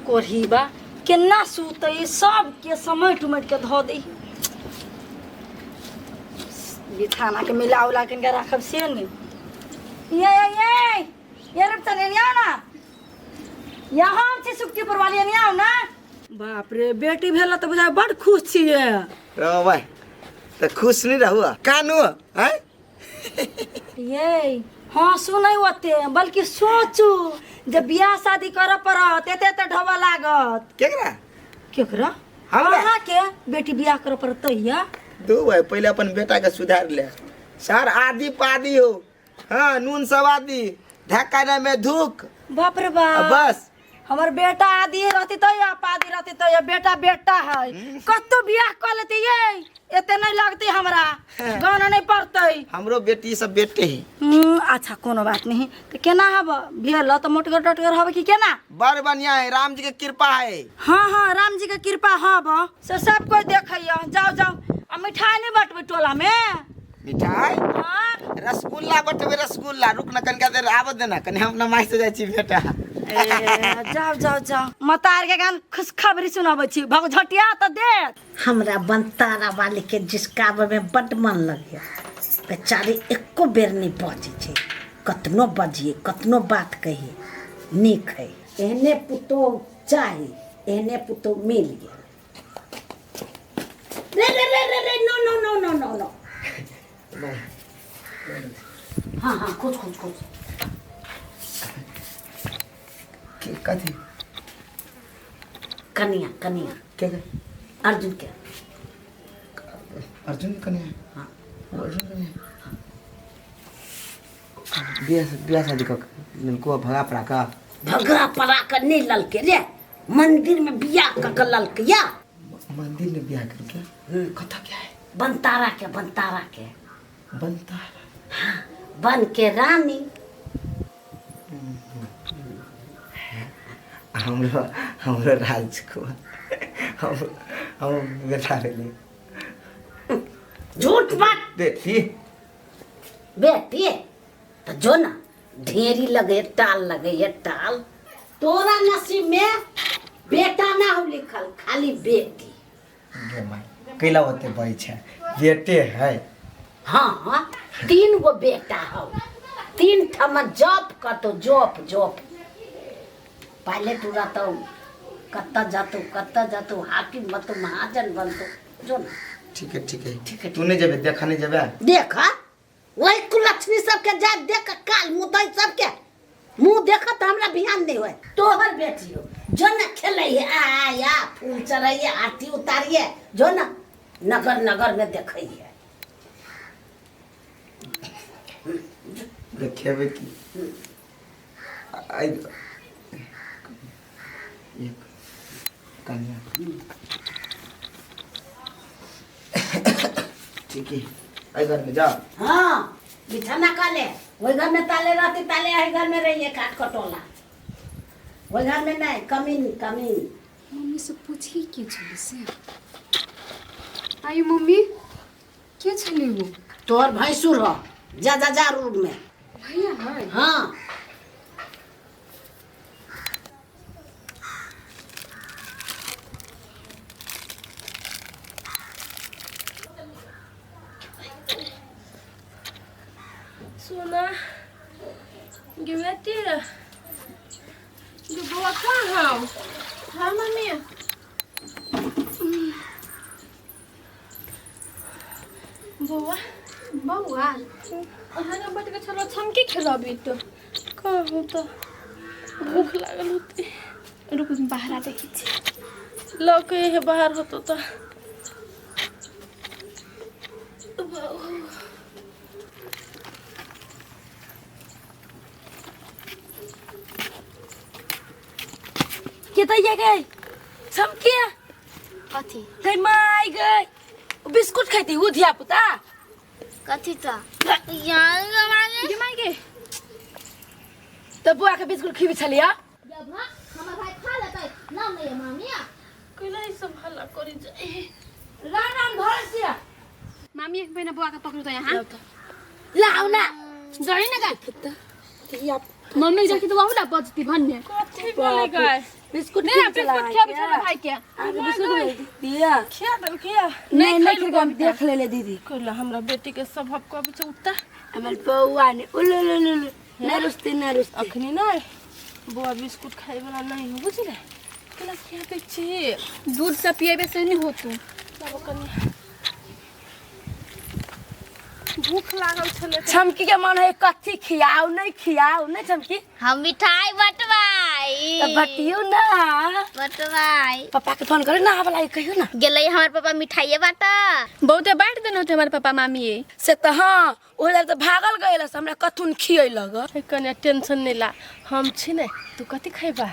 कोढ़ीबा केना सुतै सबके समेट उमेट के धऽ दै बिछाना के मिला उला के राखब से नहि। ये ये ये ये रुपचन एने आओ ना, यहाँ हम छी सुक्तिपुर वाली, एने आओ ना। बाप रे, बेटी भेल तऽ बुझाइ बड़ खुश छियै। रहो भाई, तऽ खुश नहीं रहू कानू हैं? ये हँसू नहीं ओते, बल्कि सोचू जे बियाह शादी करऽ पड़त, एते एते ढोबऽ लागत। केकरा? केकरा? हमरा? अहाँके बेटी बियाह करऽ पड़त तहिया। दू भाई, पहले अपन बेटा के सुधार ले। सर आदि पादी हो, हाँ नून सब आदि ढक्कन में धूक। बाप रे बाप, बस हमर बेटा आदि रहती तो या पादी रहती तो या बेटा बेटा है, कतो बियाह कर लेती, ये एते नहीं लगती हमरा, गाना नहीं पड़ते। हमरो बेटी सब बेटे ही। अच्छा कोनो बात नहीं, तो केना हब भेल तो मोटगर टोटगर हब कि केना? बड़ बढ़िया है, राम जी के कृपा है। हाँ हाँ, राम जी के कृपा हब से सब कोई देखैया। जाओ जाओ, आ मिठाई नहीं बटबै टोला में? मिठाई? हाँ। रसगुल्ला बटबै, रसगुल्ला। रुक ना कनिका देर आबऽ देना, कनि हम अपना माय से जाइ छी बेटा। ए, जाओ जाओ जाओ, मतार के गान खुशखबरी सुनाबै छी, भगझटिया तऽ देत। हमरा बनतारा वाली के जिसकाबे में बड मन लगैया, बेचारी एको बेर नहीं बजै छै, कतनो बजिए कतनो बात कहिए, नीक है। एहने पुतोह चाही, एहने पुतोह मिल गेल। रे रे रे रे रे, नो नो नो नो नो नो। हाँ हाँ, खोज खोज खोज। के कथी? कनिया कनिया। के के? अर्जुन के। अर्जुन के कनिया? हाँ। अर्जुन कनिया बियाह बियाह शादी कऽ ललको भगा पड़ा का? भगा पड़ा कर नहीं ललके रे, मंदिर में बियाह कऽ के ललके या। मंदिर में बियाह करके? कथा क्या है? बनतारा के, बनतारा के। बनतारा? हाँ, बन के रानी। हमरो हमरो राजकुमार हम बेटा भेली। झूठ बात। बेटी। बेटी तो जो ना ढेरी लगे टाल लगे ये टाल, तोरा नसीब में बेटा ना हो लिखल, खाली बेटी। गे माय, कैला होते बई छै, बेटे है। हाँ, 3 गो बेटा हो, 3 ठमा जॉब करतो, जॉब जॉब। पायलट उड़ातो, कत्ता जातो कत्ता जातो, हाकिम बनतो, महाजन बनतो, जो ना। ठीक है ठीक है ठीक है। तू नहीं जेबे देखा नहीं जेबे? देखा वही कुलक्ष्मी सबके जा देख काल मुतई सबके मुंह देखत हमरा बिहान नहीं होए। तोहर बेटी हो जो ना खेलै है, आ आ आ फूल चढ़ै है, आरती उतारिए, जो ना नगर नगर में देखै है। देखेबे की आई एक कन्या। ठीक है, आई घर में जा। हाँ, बिछाना का ले, वही घर में ताले रहती, ताले आई घर में रहिए काट कटोला, वही घर में नहीं, कमीन कमीन। मम्मी से पूछी के छली से? आई मम्मी के छली वो? तोहर भैंसुर हो, जा जा जा रूम में। भैया है? हाँ। सोना गे बेटी, गे बौआ कहाँ हौ? हाँ मम्मी। बौआ बौआ अहाँ ने बटके छलो छमकी खेलबी तो कहूँ तो भूख लागल होते। रुक बाहर देखै छी। लौके हे बाहर होतो तो के त ये गई चमकिया कथी गई माई गई बिस्कुट खैती उ धिया पुता कथी त यहाँ मागे गे माई गे त बुआ के बिस्कुट खिबी छलिया। जब ना हमर भाई खा लेतै नाम नहीं है मामिया कैला ई सब हल्ला करी जाए। राम राम धर सिया मामी एक बहिना बुआ के पकड़ू त यहाँ लाउ ना जरी ना गा धिया मम्मी जाके तो वाहुला बजती भन्ने कथी बोले गए बिस्कुट नहीं खिया बिस्कुट खिया बेचारा भाई के अहाँके बिस्कुट भेज दिया खिया देब खिया नहीं नहीं खिया हम देख ले ले दीदी कहला हमरा बेटी के स्वभाव कब छै उता हमर बौआ ने उलु उलु उलु नहीं रुसते नहीं रुसते अखनी नहीं बौआ बिस्कुट खाए वाला नहीं हो बुझले केना खिया दै छी दूध से पिएबे से नहीं होतू तब कनी भूख लागल छलै तऽ छमकी के मन है कथी खियाओ नहीं खियाओ नहीं छमकी हम मिठाई बटवाई तो बटियो ना बटवाई पापा के फोन करे ना आवला कहियो ना गेलै हमर पापा मिठाइए बाटा बहुते बांट देने होते हमारे पापा मामी ये से तो हाँ ओहि लए तऽ भागल गइल से हमरा कथुन खियै लग हे कनिया टेंशन नहीं ला हम छी ने तू कथी खैबा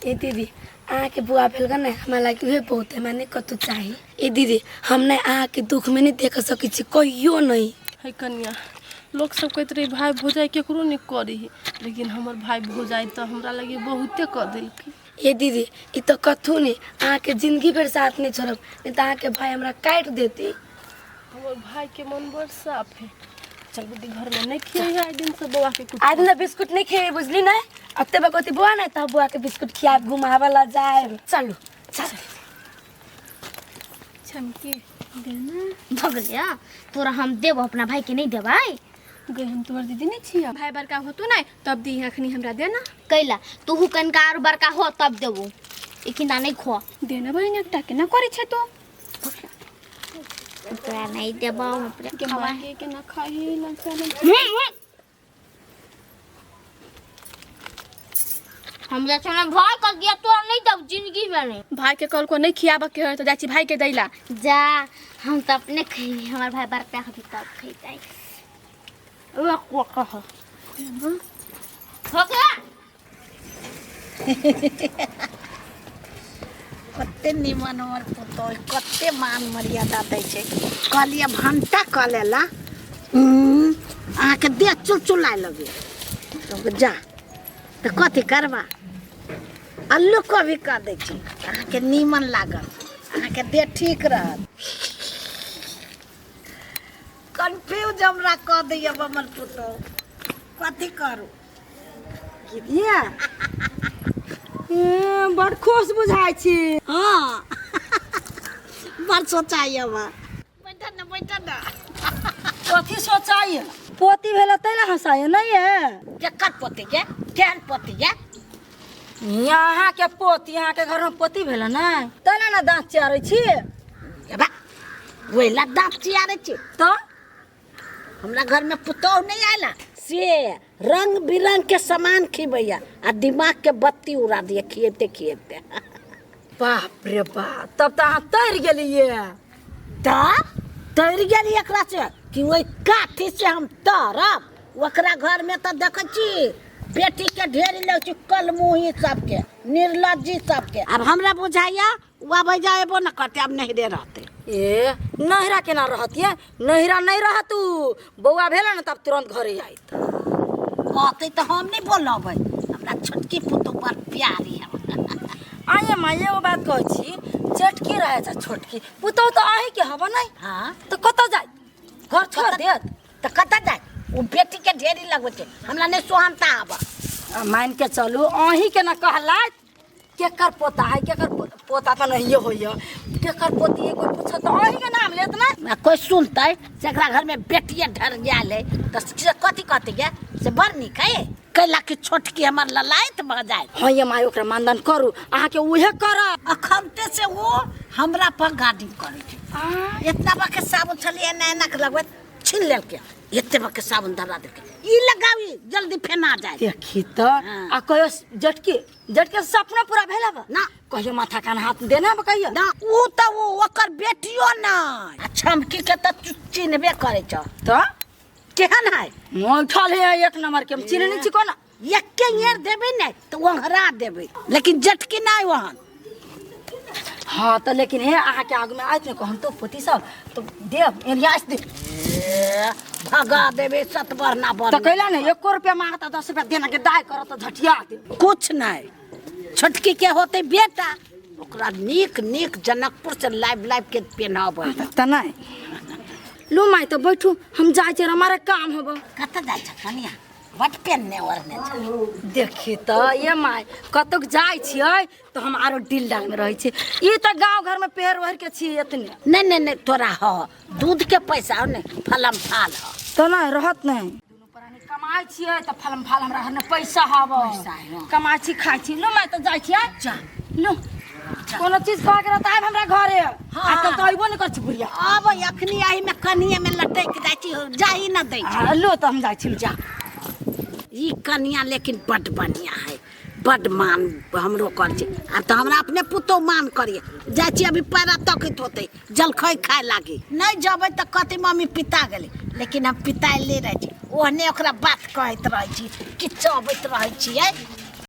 ए दीदी अहाँके बुआ भेल ने हमरा लागि उहे बहुत है हमरा नहि कतहु चाही। ए दीदी हम नहि अहाँके दुख में नहि देख सकै छी कहियो नहीं। हे कनिया लोग सब कहैत रही भाई भौजाई केकरो नहीं करी, लेकिन हमर भाई भौजाई तो हमरा लगे बहुते कऽ देलकै। ए दीदी ई तऽ कथू नहीं, अहाँके जिंदगी भरि साथ नहीं छोड़ब, नहीं तऽ अहाँके भाई हमरा काटि देती। हमर भाई के मन बड़ साफ है। चल बुद्धि घर में नहीं खियाई आइ दिन से बौआ के कुछ। आइ दिन बिस्कुट नहीं खेबै बुझली नहीं, अते बगोती बुआ नहीं तब बुआ के बिस्कुट खियाब घुमाबऽ ला जाएब। चलू चल छमकी देना भगलिया तोरा हम देब अपना भाई के नहीं देबै। गई हम तुम्हार दीदी नहीं छिया, भाई बड़का होतू नहीं तब दी अखनी हमरा देना। कैला तू कनका आर बड़का हो तब देबो, इकिना नहीं खो देना बहिन एकटा केना करै छै तू। तोरा नहीं देबो के माँ के ना खाही लग। हम जैसे भाई कर दिया तोरा नहीं देब जिंदगी में नहीं। भाई के कल को नहीं खियाबऽ के है तो जाइ छी भाई के दैला। जा हम तो अपने खैबी, हमार भाई बड़का होती तब खैतै। हो गया कते निमन हमर पुतोह कते मान मर्यादा दै छै। कहलियै भनटा कऽ लेला अहाँके देह चुलचुलाय लगै जा तऽ कथी करबा। अल्लू कभी कऽ दै छी अहाँके नीमन लागल, अहाँके देह ठीक रहत। कन्फ्यूज हमरा कऽ दैया हमर पुतोह, कथी करू। बड़ खुश बुझाइ छी। हाँ बड़ सोचाइ हमरा। बैठल ना बैठल ना। कथी सोचाइ? पोती भेल तै ने हँसाइ नहीं है। केकर पोती के केहन पोती के? यहाँ के पोती, यहाँ के घर में पोती भेल ने तै ने दाँत चियारै छी। ओहि ला दाँत चियारै छी तऽ हमरा घर में पुतोह नहीं आयला से रंग बिरंग के सामान खिबैया आ दिमाग के बत्ती उड़ा दिया खिएते खिएते। बाप रे बाप, तब तऽ अहाँ तैर गेलियै। तऽ तैर गेलियै एकरा से कि ओहि काठी से हम तरब। ओकरा घर में तऽ देखै छी बेटी के ढेरी लै छी कलमुही सबके निर्लज्जी सबके। आब हमरा बुझाइया ओ आबै जाएबो न करतै, आब नहिरे रहतै। ए नहिरा केना रहतियै? नहिरा नहीं रहत उ, बौआ भेल ने तब तुरंत घरे आयत। कहतै तऽ हम नहीं बोलबै, हमरा छोटकी पुतोह बड़ प्यारी है। आये माँ एगो बात कहै छी, जेठकी रहै छै छोटकी पुतोह तऽ अहीँके हब नहीं। हाँ तऽ कतऽ जायत? घर छोड़ देत तऽ कतऽ जायत? ओ बेटी के ढेरी लगबै छै, हमरा नहीं सोहानता आब। मान के चलू अहीँके न कहलथि केकर पोता है, केकर पोता तऽ नहिए होइए, केकर पोती है कोइ पूछत तऽ अहीँके नाम लेत ने। कोइ सुनतै जकरा घर में बेटिए ढर गेल है तऽ से कथी कहतै गे से बड़ नीक है कैला कि छोटकी हमर ललायत भऽ जायत। हाँ ये माय ओकरा मानदान करू, अहाँके उहे करब। अखनते से ओ हमरा पर गार्डिंग करै छै। इतना बा के साबुन छलियै एना एना के लगबैत छीन लेलकै, एते बा के साबुन धरा देलकै, ई लगाबी जल्दी फेना जाय। देखी तऽ आ कहियो जटकी जटके सपना पूरा भेल बा ना कहियो माथा कान हाथ देना बा कहियो ना। उ तऽ उ ओकर बेटियो नै आ छमकी के तऽ चिन्हबे करै छ। तऽ केहन है? उठल है एक नंबर के, हम चिन्है नहि छी कोना। एके येर देबै ने तऽ ओंघरा देबै, लेकिन जटकी नहि ओहन। हाँ तऽ लेकिन हे अहाँके आगूमे आयत ने कहन तो पोती सब तो देब एरियास दे भगा देबै सतबरना बन। तऽ कैला ने 1 रुपया मांगता 10 रुपया देना के दाय करत तऽ झटिया देब। कुछ नहीं, छोटकी के होते बेटा ओकरा नीक नीक जनकपुर से लाइव लाइव के पेनाबै। तऽ नहीं लू माय तऽ बैठू, हम जाइ छी हमारे काम होबो। कतऽ जाइ छ कनिया? बड पेनने ओढ़ने छै। देखी तऽ ये माय, कतौक जाइ छियै तऽ हम आरो डील डाल में रहै छी। ई तऽ गाँव घर में पेड़ ओढ़ के छी एतने। नहीं नहीं नहीं, तोरा हो दूध के पैसा हो ने, फलम फाल हो। तो नहि रहत नहि। दुनू प्राणी कमाइ छियै तऽ फलम फाल हमरा घर में पैसा हब। कमाइ छी खाइ छी। लो माय, तऽ जाइ छियै। जा। लो, कोनो चीज कह के रहता आबि हमरा घरे। आजकल तऽ अइबो नहि कर छी बुढ़िया। अब अखनी एहि में कनिये में लटक जाइ छी, जाही न दै छै। आ, लो तऽ हम जाइ छी। जा। ई कनिया लेकिन बड बढ़िया है, बड मान हमरो कर छै। आब तऽ हमरा अपने पुतोह मान करिए। जाइ छी अभी, पैरा तकैत होतै, जलखै खाय लागी। नहि जबै तऽ कहतै मम्मी पिता गेलै, लेकिन हम पिताइले रहै छी। ओहने ओकरा बात कहैत रहै छी, किछु अबैत रहै छियै।